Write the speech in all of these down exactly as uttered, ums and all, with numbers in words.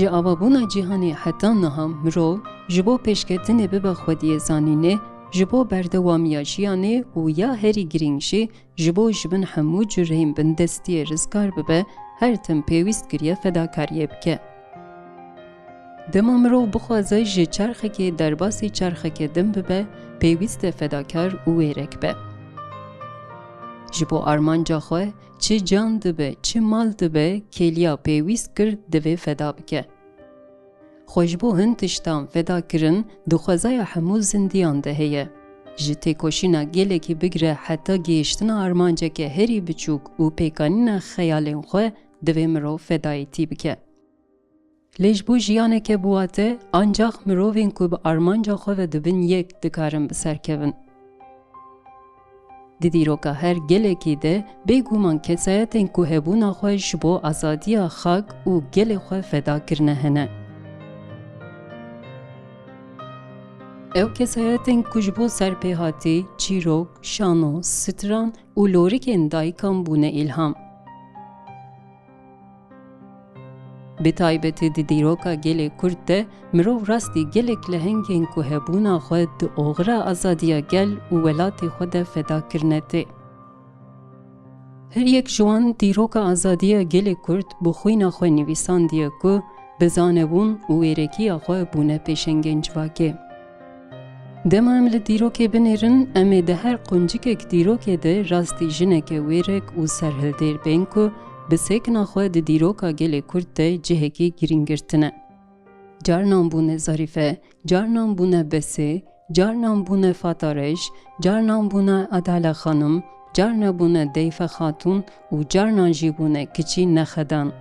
Ji avabûna cîhanê heta niha mirov ji bo pêşketinê bibe xwediyê zanînê, ji bo berdewamiya jiyanê û ya herî girîng jî ji bo ji bin hemû cureyên bindestiyê rizgar bibe, her tim pêwîst kiriye fedakariyê bike. Dema mirov bixwaze ji çerxekê derbasî çerxeke din bibe, pêwîst e fedakar û wêrek be. Ji bo armanca xwe çi can dibe, çi mal dibe, kêliya pêwîst kir divê feda bike. Xwe ji bo hin tiştan feda kirin di xwezaya hemû zindiyan de heye. Ji têkoşîna gelekî bigire heta gihiştina armanceke herî biçûk û pêkanîna xeyalên xwe divê mirov fedayîtî bike. Lê ji bo jiyaneke biwate, ancax mirovên ku bi armanca xwe ve dibin yek dikarin bi ser kevin. Di dîroka her gelekî de bêguman kesayetên ku hebûna xwe ji bo azadiya xak û gelê xwe feda kirine hene. Ew kesayetên ku ji bo serpêhatî, çîrok, şano, stran û lorikên dayikan bûne îlham. Bi taybetî di dîroka gelê Kurd de mirov rastî gelek lehengên ku hebûna xwe di oxira azadiya gel û welatê xwe de feda kirine tê. Her yek ji wan dîroka azadiya gelê Kurd bi xwîna xwe nivîsandiye ku bi zanebûn û wêrekiya xwe bûne pêşengên civakê. Dema em li dîrokê binêrin, em ê di her quncikek dîrokê de rastî jineke wêrek û serhildêr bên ku bi sekna xwe di dîroka gelê Kurd de cihekî girîng girtine. Carnan bûne Zarîfe, carnan bûne Besê, carnan bûne Fatarej, carnan bûne Adale Xanim, carna bûne Deyfe Xatûn û carnan jî bûne kiçî Nexedan.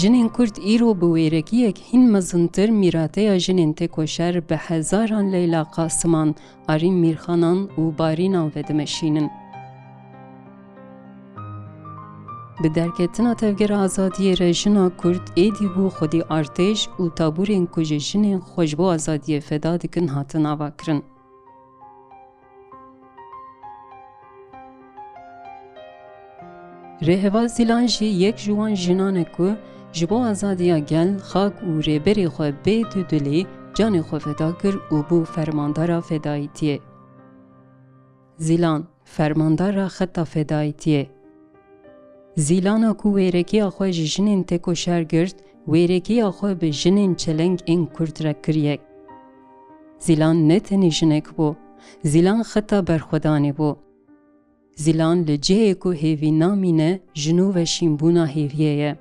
Jinên Kurd îro bi wêrekiyek hîn mezintir mîrateya jinên têkoşer bi hezaran Leyla Qasiman, Arîn Mîrxanan û Barînan ve dimeşînin. Bi derketina Tevgera Azadiyê re jina Kurd êdî bû xwedî artêş û tabûrên ku ji jinên xwe ji bo azadiyê feda dikin hatin avakirin. Rêheval Zîlan jî yek ji wan jinan e ku ji bo azadiya gel, xak û rêberê xwe bê dudilî canê xwe feda kir û bû fermandara fedayîtiyê. Zîlan, fermandara xeta fedayîtiyê. Zîlana ku wêrekiya xwe ji jinên têkoşer girt, wêrekiya xwe bi jinên çeleng ên Kurd re kir yek. Zîlan ne tenê jinek bû, Zîlan xeta berxwedanê bû. Zîlan li cihê ku hêvî namîne, ji nû ve şînbûna hêviyê ye.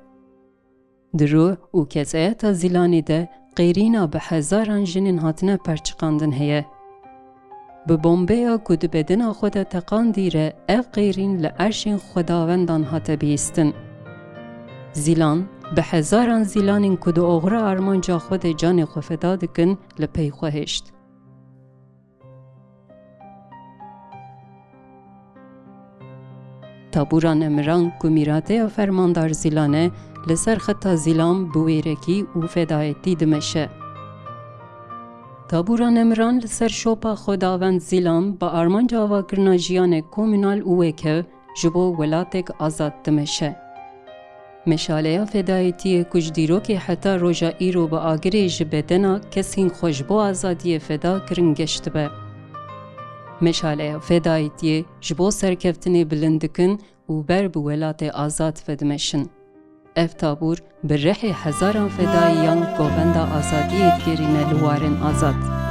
Di ruh û kesayeta Zîlanê de qêrîna bi hezaran jinên hatine perçiqandin heye. Bi bombeya ku di bedena xwe de teqandî re ev qêrîn li erşên xwedawendan hate bihîstin. Zîlan, bi hezaran Zîlanên ku di oxira armanca xwe de canê xwe feda dikin, li pey xwe hişt. Tabûra nemiran ku mîrateya Fermandar Zîlan e, li ser xeta Zîlan bi wêrekî û fedayetî dimeşe. Tabûra nemiran li ser şopa Xwedavend Zîlan bi armanca avakirina jiyanek komûnal û wekhev ji bo welatek azad dimeşe. Meşaleya fedayetiyê ku ji dîrokê heta roja îro bi agirê ji bedena kesên xwe ji bo azadiyê feda kirin geş dibe. Meşaleya fedayetiyê ji bo serkeftinê bilind dikin û ber bi welatê azad ve dimeşin. Ev tabûr bi rihê hezaran fedayiyan govenda azadiyê digerîne li warên azad.